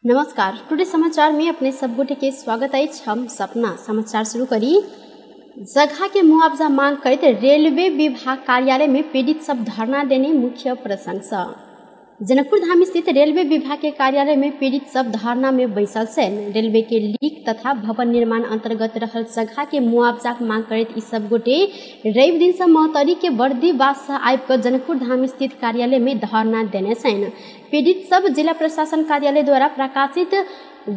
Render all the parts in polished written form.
नमस्कार, टुडे समाचार में अपने सब गोटे के स्वागत अछि। हम सपना समाचार शुरू करी। जगह के मुआवजा मांग करैत रेलवे विभाग कार्यालय में पीड़ित सब धरना देने मुख्य प्रसंग। जनकपुर धाम स्थित रेलवे विभाग के कार्यालय में पीड़ित सब धरना में बैसल छनि। रेलवे के लीक तथा भवन निर्माण अंतर्गत रहल जगह के मुआवजा मांग करैत ई सब गोटे रवि दिन से महोत्तरी के बर्दीवास से आबि कऽ जनकपुर धाम स्थित कार्यालय में धरना देने छनि। पीड़ित सब जिला प्रशासन कार्यालय द्वारा प्रकाशित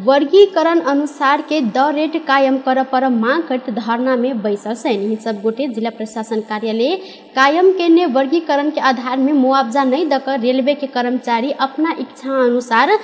वर्गीकरण अनुसार के दर रेट कायम कर पर मांग करैत धरना में बैसल छनि। सब गोटे जिला प्रशासन कार्यालय कायम केने वर्गीकरण के आधार में मुआवजा नहीं दकर रेलवे के कर्मचारी अपना इच्छा अनुसार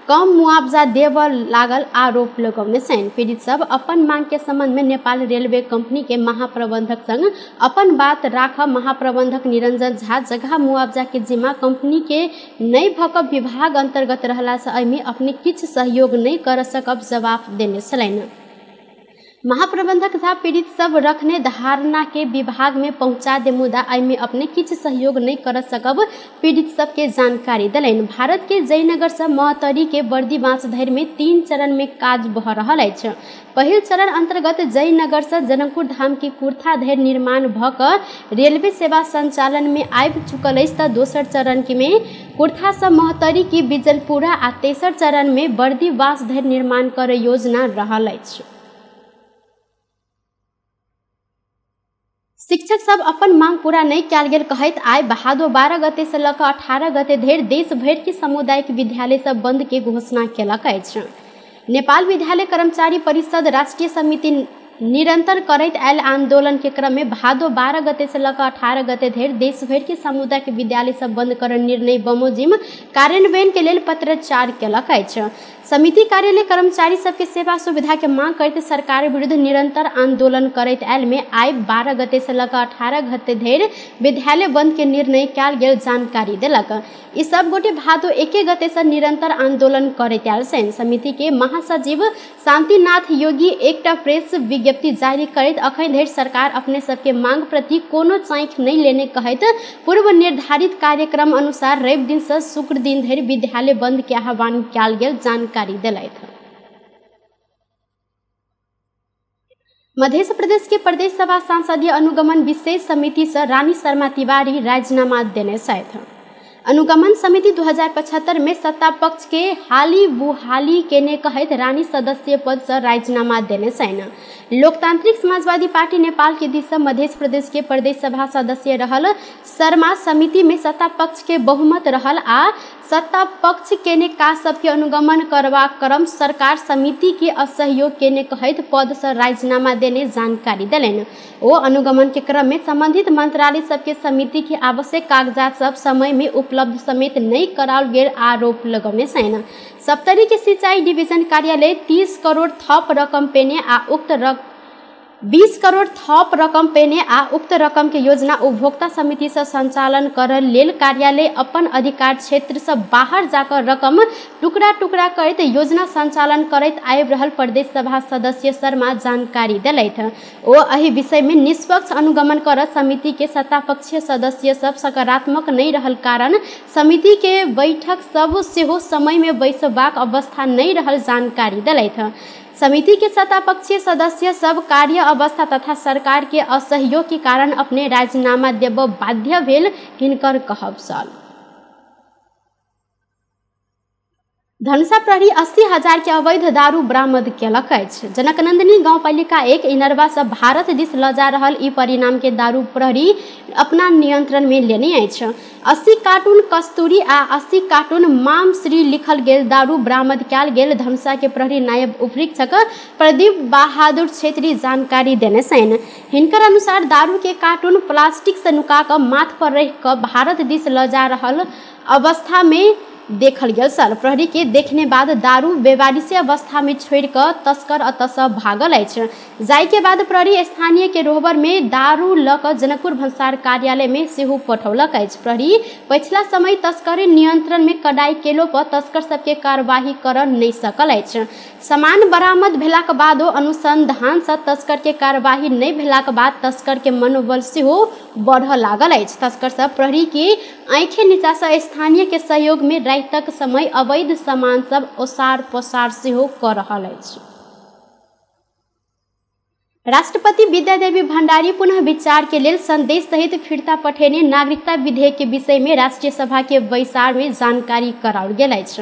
कम मुआवजा देव लागल आरोप लगौने छनि। पीड़ित सब अपन मांग के संबंध में नेपाल रेलवे कंपनी के महाप्रबंधक संग अपन बात राख महाप्रबंधक निरंजन झा जगह मुआवजा के जिम्मा कंपनी के नहीं भक विभाग अंतर्गत रहला से एहिमे अपने किछु सहयोग नहीं कर सकब जवाब देने छलनि। महाप्रबंधक झा पीड़ित सब रखने धारणा के विभाग में पहुंचा दे मुदा एहिमे अपने किछु सहयोग नहीं कर सकब पीड़ित सबके जानकारी देलनि। भारत के जयनगर से महोत्तरी के बर्दीबास धरि में 3 चरण में काज भऽ रहल अछि। पहिल चरण अंतर्गत जयनगर से जनकपुर धाम के कुर्था धरि निर्माण भऽ कऽ रेलवे सेवा संचालन में आबि चुकल अछि तऽ दोसर चरण में कुर्था से महोत्तरी के बिजलपुरा आ तेसर चरण में बर्दीबास धरि निर्माण कर योजना रहल अछि। शिक्षक सब अपन मांग पूरा नहीं कयल गेल कहैत आइ भादो 12 गते से लऽ कऽ 18 गते धरि देश भरि के सामुदायिक विद्यालय सब बंद के घोषणा केलक अछि। नेपाल विद्यालय कर्मचारी परिषद राष्ट्रीय समिति निरंतर करैत आयल आंदोलन के क्रम में भादो 12 गते से लऽ कऽ 18 गते धरि देश भरि के सामुदायिक विद्यालय सब बंद कर निर्णय बमोजिम कार्यान्वयन के लेल पत्राचार केलक अछि। समिति कार्यालय कर्मचारी सबके सेवा सुविधा के मांग करैत सरकार विरुद्ध निरंतर आंदोलन करैत आयल में आइ 12 गते से लऽ कऽ 18 गते धरि विद्यालय बंद के निर्णय कयल गेल जानकारी देलक। ई सब गोटे भादो 1 गते से निरंतर आंदोलन करैत आयल छनि। समिति के महासचिव शांतिनाथ योगी एकटा प्रेस विज्ञप्ति जारी करैत अखन धरि सरकार अपने सबके मांग प्रति कोनो चाँखि नहीं लेने कहैत पूर्व निर्धारित कार्यक्रम अनुसार रवि दिन से शुक्र दिन धरि विद्यालय बंद के आह्वान कयल गेल जानकारी देलथि। मध्य प्रदेश के प्रदेश सभा संसदीय अनुगमन विशेष समिति से रानी शर्मा तिवारी राजीनामा देने छथि। अनुगमन समिति 2075 में सत्ता पक्ष के हाली बुहाली केने कहैत रानी सदस्य पद से राजीनामा देने छनि। लोकतांत्रिक समाजवादी पार्टी नेपाल के दिस से मध्य प्रदेश के प्रदेश सभा सदस्य रहल शर्मा समिति में सत्ता पक्ष के बहुमत रहल आ सत्ता पक्ष केने काज सबके अनुगमन करबाक क्रम सरकार समिति के असहयोग केने कहैत पद से राजीनामा देने जानकारी देलनि। ओ अनुगमन के क्रम में संबंधित मंत्रालय सबके समिति के आवश्यक कागजात सब समय में उपलब्ध समेत नहीं कराओल गेल आरोप लगौने छनि। सप्तरी के सिंचाई डिवीजन कार्यालय 30 करोड़ थप रकम पेने आ उक्त 20 करोड़ थप रकम पेने आ उक्त रकम के योजना उपभोक्ता समिति से संचालन कर लेल कार्यालय अपन अधिकार क्षेत्र से बाहर जाकर रकम टुकड़ा टुकड़ा करैत योजना संचालन करैत आबि रहल प्रदेश सभा सदस्य शर्मा जानकारी देलथि। ओ एहि विषय में निष्पक्ष अनुगमन कर समिति के सत्तापक्षीय सदस्य सब सकारात्मक नहीं रहल कारण समिति के बैठक सब सेहो समय में बैसबाक अवस्था नहीं रहल जानकारी देलथि। समिति के सत्तापक्षीय सदस्य सब कार्य अवस्था तथा सरकार के असहयोग के कारण अपने राजीनामा देब बाध्य भेल हिनकर कहब छल। धनुषा प्रहरी 80,000 के अवैध दारू बरामद केलक अछि। जनकनंदिनी गाउँपालिका 1 इनरवा से भारत दिस लऽ जा रहल ई परिणाम के दारू प्रहरी अपना नियंत्रण में लेने अछि। 80 कार्टून कस्तूरी आ 80 कार्टून माम श्री लिखल गेल दारू बरामद कयल गेल धनुषा के प्रहरी नायब उपरीक्षक प्रदीप बहादुर छेत्री जानकारी देने छनि। हिनकर अनुसार दारू के कार्टून प्लास्टिक से नुका कऽ माथ पर रखि कऽ भारत दिस लऽ जा रहल अवस्था में देखल गेल छल। प्रहरी के देखने बाद दारू बेवारिशी अवस्था में छोड़ कऽ तस्कर अतऽ भागल अछि। जाय के बाद प्रहरी स्थानीय के रोहबर में दारू लऽ कऽ जनकपुर भन्सार कार्यालय में सेहो पठौलक अछि। प्रहरी पछिला समय तस्करी नियंत्रण में कडाई केलो पर तस्कर सबके कार्यवाही कर नहीं सकल अछि। सामान बरामद भेलाक बादो अनुसंधान से तस्कर के कार्यवाही नहीं भेलाक बाद तस्कर के मनोबल सेहो बढ़ऽ लागल अछि। तस्कर सब प्रहरी के आँखि नीचा से स्थानीय के सहयोग में रातिक समय अवैध सामान सब ओसार पसार सेहो कऽ रहल अछि। राष्ट्रपति विद्यादेवी भण्डारी पुनः विचार के लेल संदेश सहित फिर्ता पठेने नागरिकता विधेयक के विषय में राष्ट्रीय सभा के बैसार में जानकारी कराओल गेल अछि।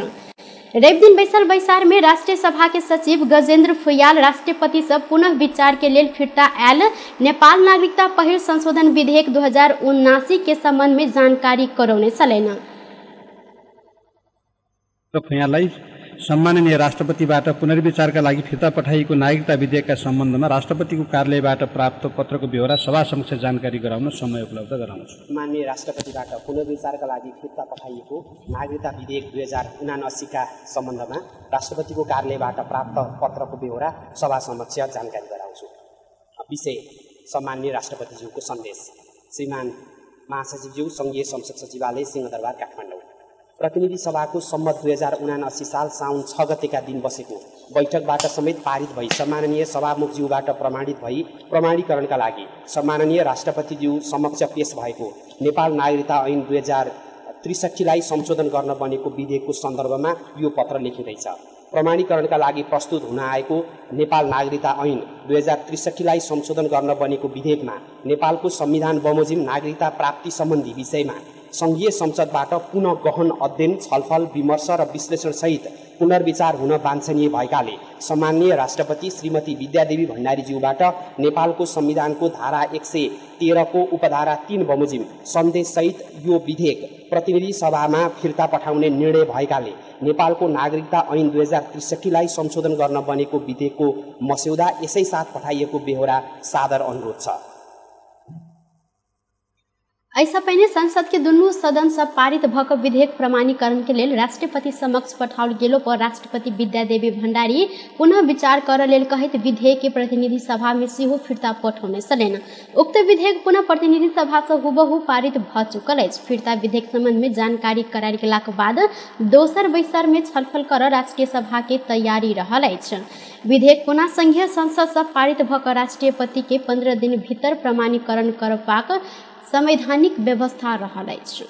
रवि दिन बैसल बैसार में राष्ट्रीय सभा के सचिव गजेंद्र फुयाल राष्ट्रपति से पुनः विचार के लेल फिर्ता आयल नेपाल नागरिकता पहिल संशोधन विधेयक 2079 के संबंध में जानकारी करौने छलनि। फुयाललाई सम्माननीय राष्ट्रपतिबाट पुनर्विचारका लागि फिर्ता पठाइएको नागरिकता विधेयकका सम्बन्धमा राष्ट्रपतिको कार्यालयबाट प्राप्त पत्रको बेहोरा सभा समक्ष जानकारी गराउन समय उपलब्ध गराउँछु। माननीय राष्ट्रपतिबाट पुनर्विचारका लागि फिर्ता पठाइएको नागरिकता विधेयक 2079 का सम्बन्धमा राष्ट्रपतिको कार्यालयबाट प्राप्त पत्रको बेहोरा सभा समक्ष जानकारी गराउँछु। विषय सम्माननीय राष्ट्रपतिज्यूको सन्देश। श्रीमान महासचिवज्यू, सङ्घीय संसद सचिवालय, सिंहदरबार, काठमाडौँ। प्रतिनिधि सभाको सम्मत 2079 साल साउन 6 गतेका दिन बसेको बैठकबाट समेत पारित भई सम्माननीय सभामुखज्यूबाट प्रमाणित भई प्रमाणीकरणका लागि सम्माननीय राष्ट्रपतिज्यू समक्ष पेश भएको नेपाल नागरिकता ऐन 2063लाई संशोधन गर्न बनेको विधेयकको सन्दर्भमा यो पत्र लेखिँदैछ। प्रमाणीकरणका लागि प्रस्तुत हुन आएको नेपाल नागरिकता ऐन 2063लाई संशोधन गर्न बनेको विधेयकमा नेपालको संविधान बमोजिम नागरिकता प्राप्ति सम्बन्धी विषयमा सङ्घीय संसदबाट पुनः गहन अध्ययन, छलफल, विमर्श र विश्लेषणसहित पुनर्विचार हुन वाञ्छनीय भएकाले सम्माननीय राष्ट्रपति श्रीमती विद्यादेवी भण्डारीज्यूबाट नेपालको संविधानको धारा 113 को उपधारा 3 बमोजिम सन्देशसहित यो विधेयक प्रतिनिधि सभामा फिर्ता पठाउने निर्णय भएकाले नेपालको नागरिकता ऐन 2063लाई संशोधन गर्न बनेको विधेयकको मस्यौदा यसै साथ पठाइएको बेहोरा सादर अनुरोध छ। ऐसा पहिने संसद के दुनू सदन से पारित भऽ कऽ विधेयक प्रमाणीकरण के लेल राष्ट्रपति समक्ष पठाओल गेलो पर राष्ट्रपति विद्यादेवी भण्डारी पुनः विचार करऽ लेल कहैत विधेयक के प्रतिनिधि सभा में सेहो फिर्ता पठौने छलनि। उक्त विधेयक पुनः प्रतिनिधि सभा से हुबहु पारित भऽ चुकल अछि। फिर्ता विधेयक संबंध में जानकारी करायल गेलाक बाद दोसर बैसार में छलफल करऽ राष्ट्रीय सभा के तैयारी रहल अछि। विधेयक पुनः संघीय संसद से पारित भऽ कऽ राष्ट्रपति के 15 दिन भीतर प्रमाणीकरण करबाक संवैधानिक व्यवस्था रहल अछि।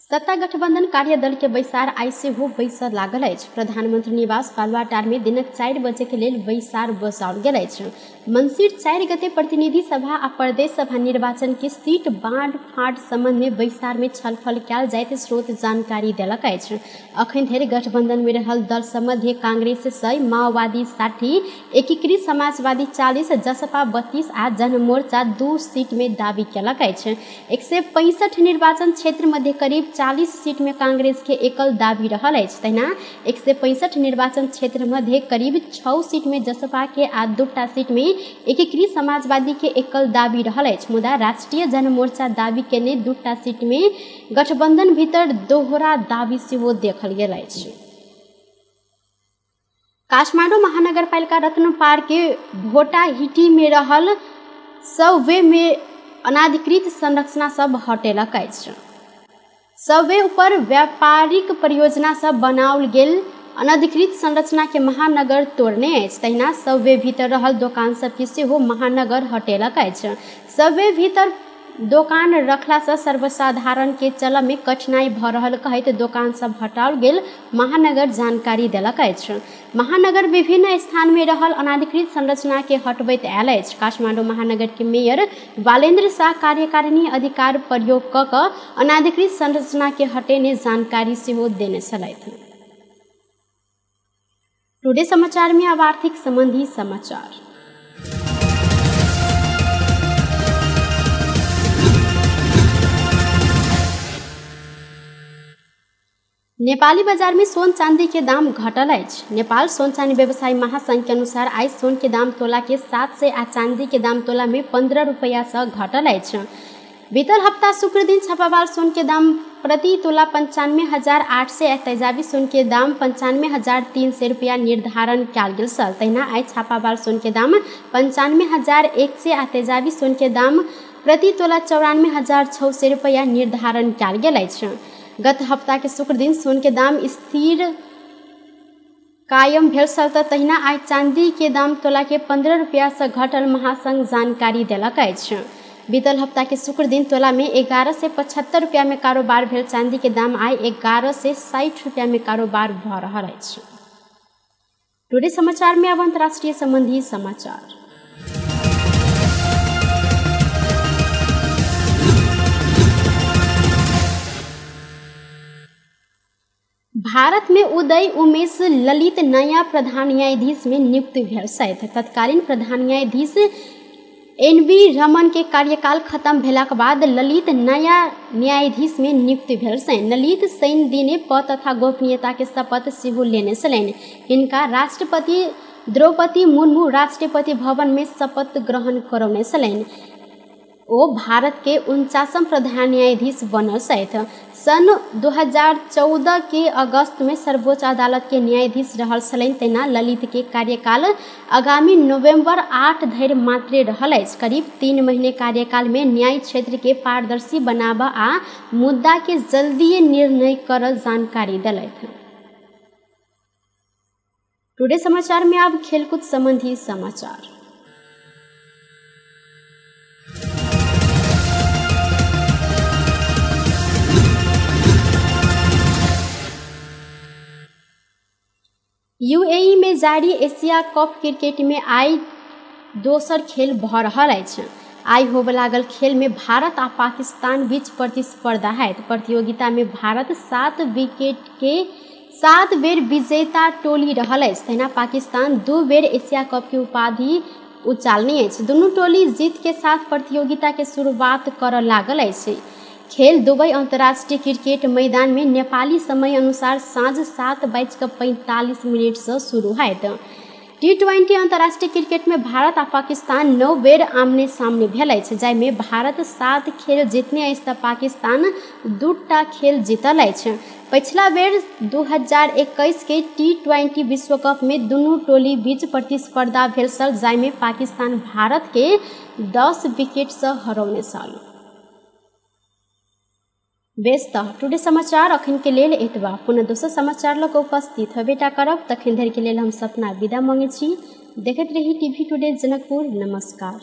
सत्ता गठबंधन कार्यदल के बैसार आइ सेहो बैसऽ लागल अछि। प्रधानमंत्री निवास बालुवाटार में दिनक 4 बजे के लेल बैसार बसाओल गेल अछि। मंसिर 4 गते प्रतिनिधि सभा आ प्रदेश सभा निर्वाचन के सीट बाँट फाँट संबंध में बैसार में छलफल कयल जाइत स्रोत जानकारी देलक अछि। अखन धरि गठबंधन में रहल दल सबमध्ये कांग्रेस 100, माओवादी 60, एकीकृत समाजवादी 40, जसपा 32 आ जनमोर्चा 2 सीट में दावी केलक अछि। 165 निर्वाचन क्षेत्र मध्ये करीब 40 सीट में कांग्रेस के एकल दावी रहल अछि। तहिना 165 निर्वाचन क्षेत्र मध्ये करीब 6 सीट में जसपा के आ 2 सीट में एकीकृत समाजवादी के एकल दावी रहल अछि। मुदा राष्ट्रीय जनमोर्चा दावी केने 2 सीट में गठबंधन भीतर दोहरा दावी सेहो देखल गेल अछि। काठमाडौँ महानगरपालिका रत्न पार्क के भोटाहिटी में रहल सबवे में अनाधिकृत संरचना सब हटेलक अछि। सबवे ऊपर व्यापारिक परियोजना सब बनाओल गेल अनधिकृत संरचना के महानगर तोड़ने अछि। तहिना सबवे भीतर रहल दोकान सबके सेहो महानगर हटेलक अछि। सबवे भीतर दोकान रखला से सर्वसाधारण के चलऽ में कठिनाई भऽ रहल कहैत दोकान सब हटाओल गेल महानगर जानकारी देलक अछि। महानगर विभिन्न स्थान में रहल अनाधिकृत संरचना के हटबैत आयल अछि। काठमाडौँ महानगर के मेयर बालेन्द्र शाह कार्यकारिणी अधिकार प्रयोग कऽ कऽ अनाधिकृत संरचना के हटेने जानकारी सेहो देने छलथि। टुडे समाचार में अब आर्थिक संबंधी समाचार। नेपाली बाजार में सोन चांदी के दाम घटल अछि। नेपाल सोन चांदी व्यवसायी महासंघ के अनुसार आइ सोन के दाम तोला के 700 आ चांदी के दाम तोला में 15 रुपया से घटल अछि। बीतल हप्ता शुक्र दिन छापावाल सोन के दाम प्रति तोला 95,800 आ तेजाबी सोन के दाम 95,300 रुपया निर्धारण कयल गेल छल। तहिना आइ छापावाल सोन के दाम 95,100 आ तेजाबी सोन के दाम प्रति तोला 94,600 रुपया निर्धारण कयल गेल अछि। गत हप्ता के शुक्र दिन सोन के दाम स्थिर कायम भेल छल त तहिना आइ चांदी के दाम तोला के 15 रुपया से घटल महासंघ जानकारी देलक अछि। बीतल हफ्ता के शुक्र दिन तोला में 1175 रुपया में कारोबार भेल चांदी के दाम आइ 1160 रुपया में कारोबार भऽ रहल अछि। टुडे समाचार में अब अंतर्राष्ट्रीय संबंधी समाचार। भारत में उदय उमेश ललित नया प्रधान न्यायाधीश में नियुक्त भेल छथि। तत्कालीन प्रधान न्यायाधीश एन.वी. रमन के कार्यकाल खत्म भेलाक बाद ललित नया न्यायाधीश में नियुक्त भेल छनि। ललित शनि दिने पद तथा गोपनीयता के शपथ सेहो लेने छलनि। हिनका राष्ट्रपति द्रौपदी मुर्मू राष्ट्रपति भवन में शपथ ग्रहण करौने छलनि। ओ भारत के 49 प्रधान न्यायाधीश बनल छथि। सन 2014 के अगस्त में सर्वोच्च अदालत के न्यायाधीश रहल छलनि। तहिना ललित के कार्यकाल आगामी नवंबर 8 धरि मात्रे रहल अछि। करीब 3 महीने कार्यकाल में न्याय क्षेत्र के पारदर्शी बनाबऽ आ मुद्दा के जल्दी निर्णय करऽ जानकारी देलथि। टुडे समाचार में अब खेलकूद संबंधी समाचार। यूएई में जारी एशिया कप क्रिकेट में आइ दोसर खेल भऽ रहल अछि। आइ होबय लागल खेल में भारत आ पाकिस्तान बीच प्रतिस्पर्धा हैत। प्रतियोगिता में भारत 7 विकेट के 7 बेर विजेता टोली रहल अछि। तहिना पाकिस्तान 2 बेर एशिया कप के उपाधि उचालने अछि। दुनू टोली जीत के साथ प्रतियोगिता के शुरुआत करऽ लागल अछि। खेल दुबई अंतर्राष्ट्रीय क्रिकेट मैदान में नेपाली समय अनुसार साँझ 7:45 से शुरू हैत। टी20 अंतर्राष्ट्रीय क्रिकेट में भारत आ पाकिस्तान 9 बेर आमने सामने भेल अछि, जाहिमे भारत 7 खेल जीतने अछि तऽ पाकिस्तान 2टा खेल जीतल अछि। पछिला बेर 2021 के टी20 विश्व कप में दुनू टोली बीच प्रतिस्पर्धा भेल छल, जाहिमे पाकिस्तान भारत के 10 विकेट से हरौने छल। बेस तऽ टुडे समाचार अखन के लेल एतबा। पुनः दोसर समाचार लऽ कऽ उपस्थित हेबेटा करब। तखन धरि के लेल हम सपना विदा मांगै छी। देखैत रही टीवी टुडे जनकपुर। नमस्कार।